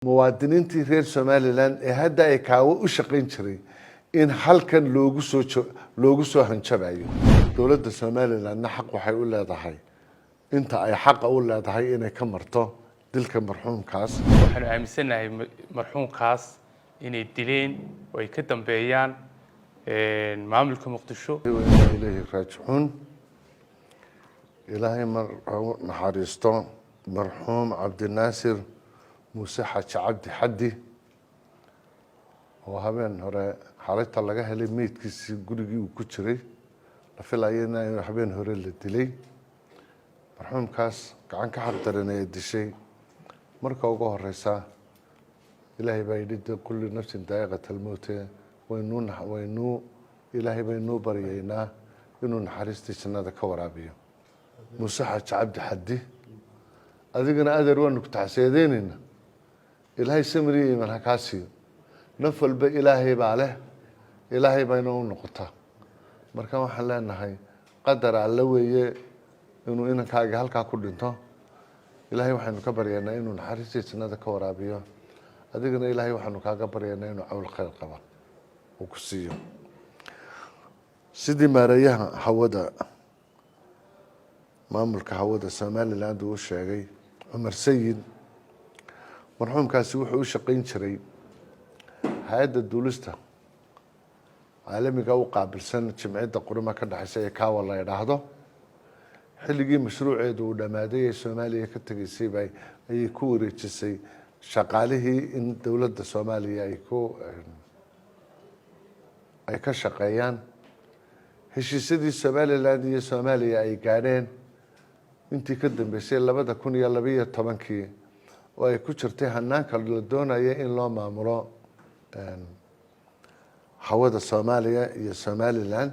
Muwaadiniintii reer Somaliland ee hadda ay kaawo u shaqayn jiray in halkan loogu soo hanjabayo. Dowladda Somalilandna xaq waxay u leedahay inta ay xaqa u leedahay inay ka marto dilka marxuumkaas. Waxaanu aaminsannahay marxuumkaas inay dileen oo ay ka dambeeyaan maamulka Muqdisho. Inaa ilayhi raajicuun. Ilaahay mar ha u naxariisto marxuum Cabdinaasir Muuse Xaaji Cabdi Xaddi, oo habeen hore xalayta laga helay meydkiisii gurigii uu ku jiray. La filaya in habeen hore la dilay marxuumkaas, gacan ka xaqdaran ee dishay. Marka ugu horeysa, Ilaahay baa yidhi de kullu nafsin daa'iqat almowte. Waynuu Ilaahay baynuu baryaynaa inuu naxariistii jannada ka waraabiyo Muuse Xaaji Cabdi Xaddi. Adigana, adeer, waanu ku taxsiyadeynayna. Ilaahay samriya iimaan ha kaa siiyo. Naf walba Ilaahay baa leh, Ilaahay bayna u noqotaa. Marka waxaan leenahay, qadar Alle weeye inuu inankaaga halkaa ku dhinto. Ilaahay waxaynu ka baryaynaa inuu naxariistii jannada ka waraabiyo. Adigana Ilaahay waxaanu kaaga baryaynaa inuu cawl khayr qaba uu ku siiyo. Sidii maareeyaha hawada, maamulka hawada Somaliland uu sheegay, Cumar Sayid, marxuumkaasi wuxuu u shaqayn jiray hay-adda duulista caalamiga u qaabilsan Jimciyadda Quruumaha ka dhexeysa ee ICAO la idhaahdo. Xilligii mashruuceedu uu dhammaaday ee Soomaaliya ka tegeysay bay ayay ku wareejisay shaqaalihii in dowladda Soomaaliya ay ka shaqeeyaan. Heshiisyadii Somaliland iyo Soomaaliya ay gaadheen intii ka dambeysay 2012-kii, oo ay ku jirtay hanaanka la doonaya in loo maamulo hawada Soomaaliya iyo Somaliland,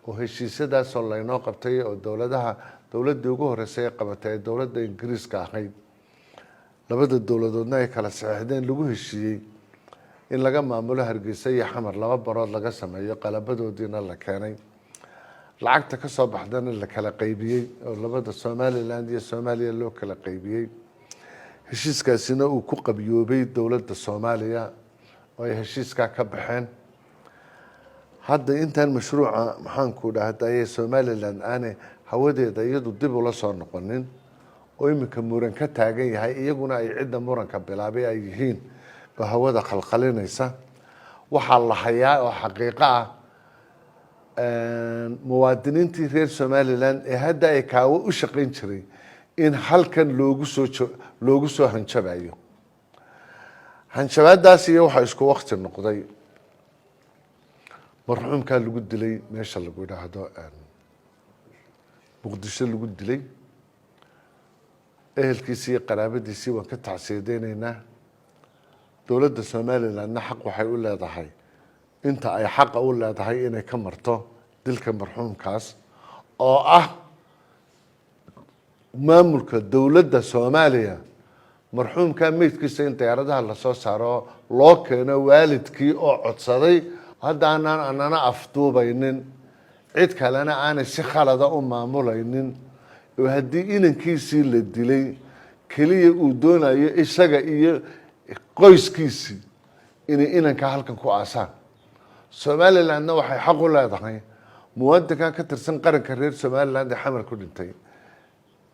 oo heshiisyadaasoo laynoo qabtay, oo dowladaha dowladdii ugu horeysay ee qabatay ee dowladda Ingiriiska ahayd, labada dowladoodna ay kala saxeixdeen, lagu heshiiyey in laga maamulo Hargeysa iyo Xamar, laba barood laga sameeyo, qalabadoodiina la keenay, lacagta ka soo baxdana la kala qaybiyey oo labada Somaliland iyo Soomaaliya loo kala qaybiyey. Heshiiskaasina uu ku qabyoobay dowladda Soomaaliya oo ay heshiiskaa ka baxeen. Hadda intaan mashruuca, maxaanku dhahdaye, Somaliland aanay hawadeeda iyadu dib ula soo noqonin, oo iminka muran ka taagan yahay, iyaguna ay cidda muranka bilaabay ay yihiin oo hawada khalkhalinaysa, waxaa la hayaa oo xaqiiqo ah muwaadiniintii reer Somaliland ee hadda ay kaawo u shaqayn jiray in halkan loogu soo hanjabayo. Hanjabaadaas iyo waxaa isku wakti noqday marxuumkaa lagu dilay meesha lagu yidhaahdo Muqdisho lagu dilay. Ehelkiisii iyo qaraabadiisii waan ka tacsiyadeyneynaa. Dowladda Somalilandna xaq waxay u leedahay inta ay xaqa u leedahay inay ka marto dilka marxuumkaas, oo ah maamulka dowladda Soomaaliya marxuumka meydkiisa in diyaaradaha lasoo saaro, loo keeno waalidkii oo codsaday. Hadda aanaan anana afduubaynin, cid kalena aanay si khalada u maamulaynin, oo haddii inankiisii la dilay keliya uu doonayo isaga iyo qoyskiisii inay inanka halkan ku aasaan. Somalilandna waxay xaq u leedahay muwaadinkan ka tirsan qaranka reer Somaliland ee Xamar ku dhintay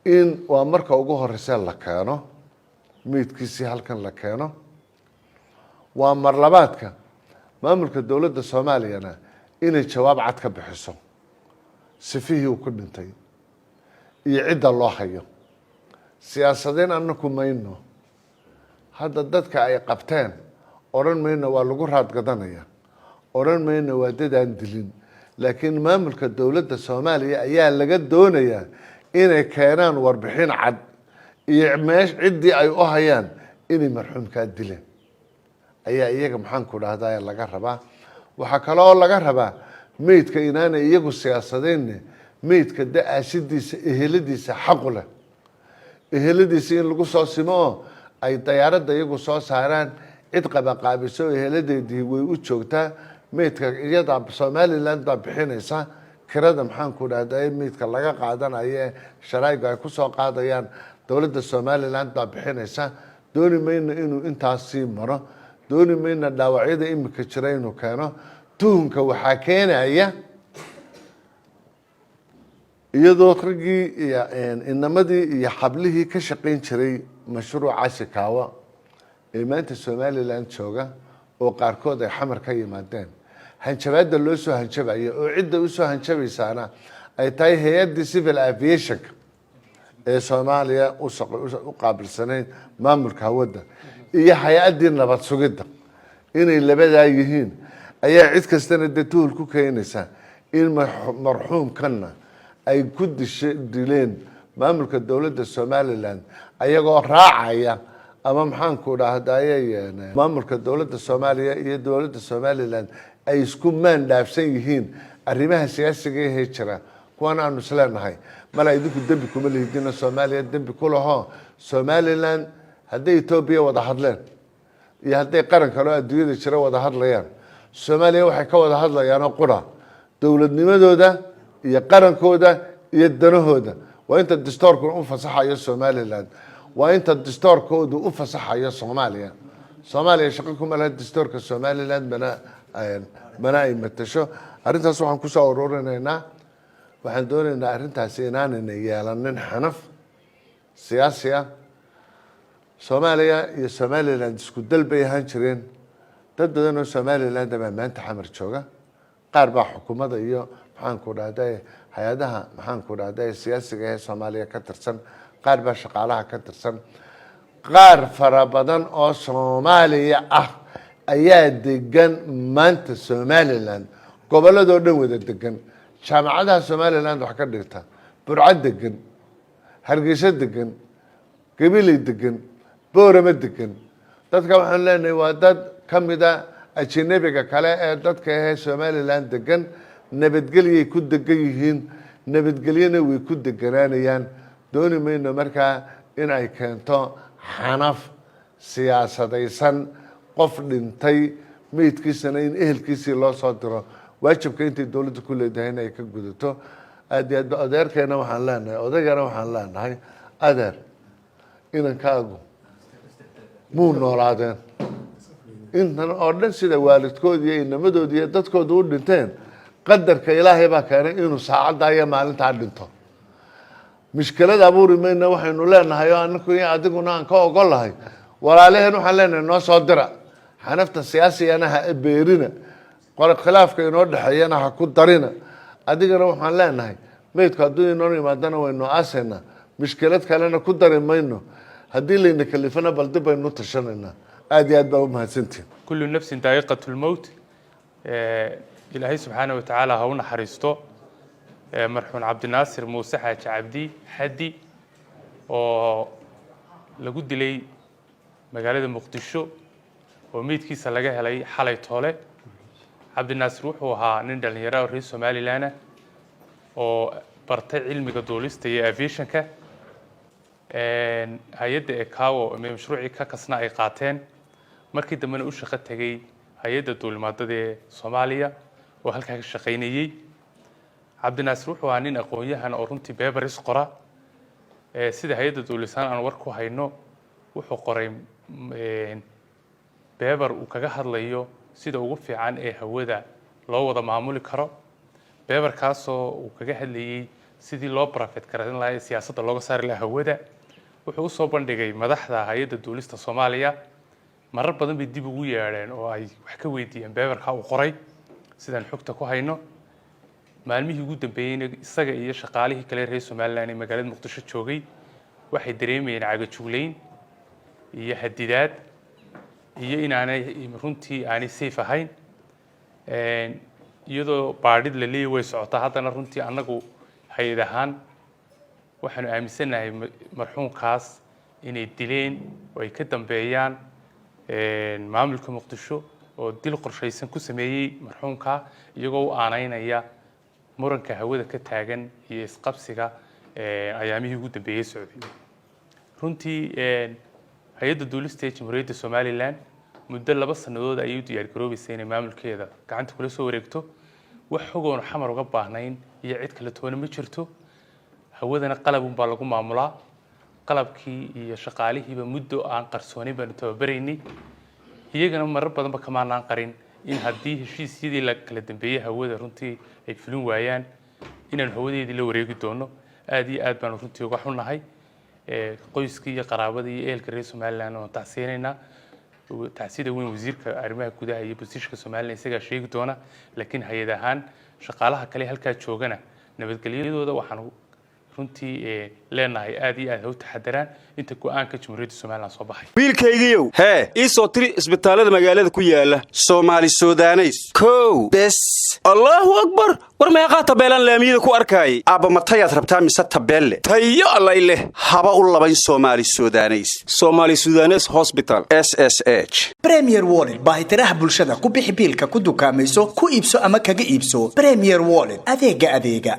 in waa marka ugu horeysa la keeno meydkiisii, halkan la keeno. Waa marlabaadka maamulka dowladda Soomaaliyana inay jawaab cad ka bixiso sifihii uu ku dhintay iyo cidda loo hayo. Siyaasadeyn annaku mayno. Hadda dadka ay qabteen odhan mayno waa lagu raadgadanaya, odhan mayno waa dadaan dilin, laakiin maamulka dowladda Soomaaliya ayaa laga doonayaa inay keenaan warbixin cad iyo meesh ciddii ay u hayaan inay marxuumkaa dileen ayaa iyaga, maxaanku dhahdaa, laga rabaa. Waxaa kale oo laga rabaa meydka inaanay iyagu siyaasadeynne, meydka da-aasidiisa eheladiisa xaqu leh, eheladiisa in lagu soo simo oo ay dayaaradda iyagu soo saaraan. Cid qabaqaabiso eheladeedii way u joogtaa. Meydka iyadaa Somaliland baa bixinaysa kirada, maxaanku dhahda, meydka laga qaadanayo ee sharaa'igu ay kusoo qaadayaan, dowladda Somaliland baa bixinaysa. Dooni mayno inuu intaas sii maro, dooni mayno dhaawacyada imika jira inuu keeno. Tuhunka waxaa keenaya iyadoo raggii iyo inamadii iyo xablihii ka shaqayn jiray mashruuca Sikaawa ee maanta Somaliland jooga, oo qaarkood ay Xamar ka yimaadeen, hanjabaadda loo soo hanjabayo oo cidda usoo hanjabaysaana ay tahay hay-addii civil aviationka ee Soomaaliya u qaabilsanayd maamulka hawadda iyo hay-addii nabad sugidda, inay labadaa yihiin ayaa cid kastana dee tuhul ku keenaysa in marxuumkanna ay ku dileen maamulka dowladda Somaliland, ayagoo raacaya ama maxaanku dhahdaye maamulka dowladda Soomaaliya iyo dowladda Somaliland ay isku maan dhaafsan yihiin arrimaha siyaasiga ahee jira. Kuwan aanu isleenahay mala idinku dembi kuma lihidina, Soomaaliya dembi ku laho. Somaliland hadday Etoobiya wada hadleen iyo hadday qaran kaleo adduunyada jira wada hadlayaan, Soomaaliya waxay ka wada hadlayaanoo qura dowladnimadooda iyo qarankooda iyo danahooda. Waa inta distoorkuna u fasaxayo Somaliland, waa inta distoorkoodu u fasaxayo Soomaaliya. Soomaaliya shaqo kuma laha distoorka Somaliland, mana ay matasho. Arrintaas waxaan kusoo ururinaynaa, waxaan doonaynaa arrintaasi inaanayna yeelanin xanaf siyaasi ah. Soomaaliya iyo Somaliland isku dal bay ahaan jireen. Dad badan oo Somaliland baa maanta Xamar jooga, qaar baa xukuumadda iyo maxaanku dhahday hay-adaha maxaanku dhahday siyaasiga ee Soomaaliya ka tirsan, qaar baa shaqaalaha ka tirsan. Qaar fara badan oo Soomaaliya ah ayaa degan maanta Somaliland, gobolladoo dhan wada degan, jaamacadaha Somaliland wax ka dhigta, Burco degan, Hargeysa degan, Gabiley degan, Boorama degan. Dadka waxaan leenahay waa dad ka mida ajanabiga kale ee dadka ahee Somaliland degan. Nabadgelyay ku degan yihiin, nabadgelyona way ku deganaanayaan. Dooni mayno markaa in ay keento xanaf siyaasadaysan. Qof dhintay meydkiisana in ehelkiisii loo soo diro, waajibka intay dowladda ku leedahay in ay ka gudato. Aad iyo aad ba adeerkeena waxaan leenahay, odaygana waxaan leenahay, adeer, inankaagu muu noolaadeen intan oo dhan sida waalidkood iyo inamadooda iyo dadkooda u dhinteen. Qadarka Ilaahay baa keenay inuu saacaddaa iyo maalintaa dhinto. Mushkilad abuuri mayna. Waxaynu leenahay oo anaku iyo adiguna aan ka ogolahay walaalaheen, waxaan leenahay noo soo dira. Xanafta siyaasigana ha beerina, khilaafka inoo dhexeeyana ha ku darina. Adigana waxaan leenahay, meydku hadduu inoo yimaadana waynu aasaynaa, mushkilad kalena ku dari mayno. Haddii layna kalifana bal dib baynu tashanaynaa. Aad iyo aad baa umahadsantihin. كل نفس ذائقة الموت. Ilaahay subxaanahu wa tacaala ha u naxariisto marxuum Cabdinaasir Muuse Xaaji Cabdi Xaddi oo lagu dilay magaalada Muqdisho oo meydkiisa laga helay xalay toole. Cabdinaasir wuxuu ahaa nin dhallinyaro oo reer Somaliland ah oo bartay cilmiga duulista iyo aviationka. Hay-adda ICAO mashruucii ka kasna ay qaateen, markii dambena u shaqo tegay hay-adda duulimaadada ee Soomaaliya oo halkaa ka shaqaynayey. Cabdinaasir wuxuu ahaa nin aqoon-yahan oo runtii papers qora. Sida hay-adda duulisaan aan war ku hayno, wuxuu qoray paper uu kaga hadlayo sida ugu fiican ee hawada loo wada maamuli karo, paperkaasoo uu kaga hadlayey sidii loo private garan lahaa ee siyaasadda looga saari lahaa hawada. Wuxuu usoo bandhigay madaxda hay-adda duulista Soomaaliya. Marar badan bay dib ugu yeedheen oo ay wax ka weydiiyeen paperka uu qoray. Sidaan xogta ku hayno, maalmihii ugu dambeeyeyna isaga iyo shaqaalihii kale reer Somaliland ee magaalada Muqdisho joogay waxay dareemayeen cagajuglayn iyo hadidaad iyo inaanay runtii aanay safe ahayn, iyadoo baadhid la leeyahy way socotaa. Haddana runtii annagu hay-ad ahaan waxaanu aaminsannahay marxuumkaas inay dileen oo ay ka dambeeyaan maamulka Muqdisho oo dil qorshaysan ku sameeyey marxuumka, iyagoo u aaneynaya muranka hawada ka taagan iyo isqabsiga ayaamihii ugu dambeeyey socday. Runtii hay-adda duulista ee Jamhuuriyadda Somaliland muddo 2 sannadood ayay u diyaar garoobeysay inay maamulkeeda gacanta kula soo wareegto. Wax xogoonu Xamar uga baahnayn iyo cid kale toona ma jirto. Hawadana qalabun baa lagu maamulaa. Qalabkii iyo shaqaalihiiba muddo aan qarsoonin baanu tababaraynay. Iyagana marar badanba kamaanaan qarin in haddii heshiisyadii la kala dambeeyey hawada runtii ay fulin waayaan, inaanu hawadeedii la wareegi doono. Aad iyo aad baanu runtii uga xunnahay. Qoyskii iyo qaraabadii iyo ehelka reer Somaliland oon tacsiyanaynaa. Tacsida weyn wasiirka arrimaha gudaha iyo bosishka Somaliland isagaa sheegi doona, laakiin hay-ad ahaan shaqaalaha kale halkaa joogana nabadgelyadooda waxaanu runtii leenahay aad iyo aad ha u taxadaraan inta go-aanka Jamhuuriyadda Somaliland soo baxay. Wiilkaygiiow, hee, ii soo tiri isbitaallada magaalada ku yaala Soomaali Sudaneys. Kow bes. Allaahu akbar! War meeqaa tabeelaan laamiyada ku arkaayay? Aabba, matayaad rabtaa mise tabeelle? Tayo allay leh. Haba u labayn Soomaali Sudaneys. Soomaali Sudanes Hosbital. SSH. Premier Wallet, baahitiraha bulshada. Ku bixi biilka, ku dukaamayso, ku iibso ama kaga iibso. Premier Wallet, adeega adeega.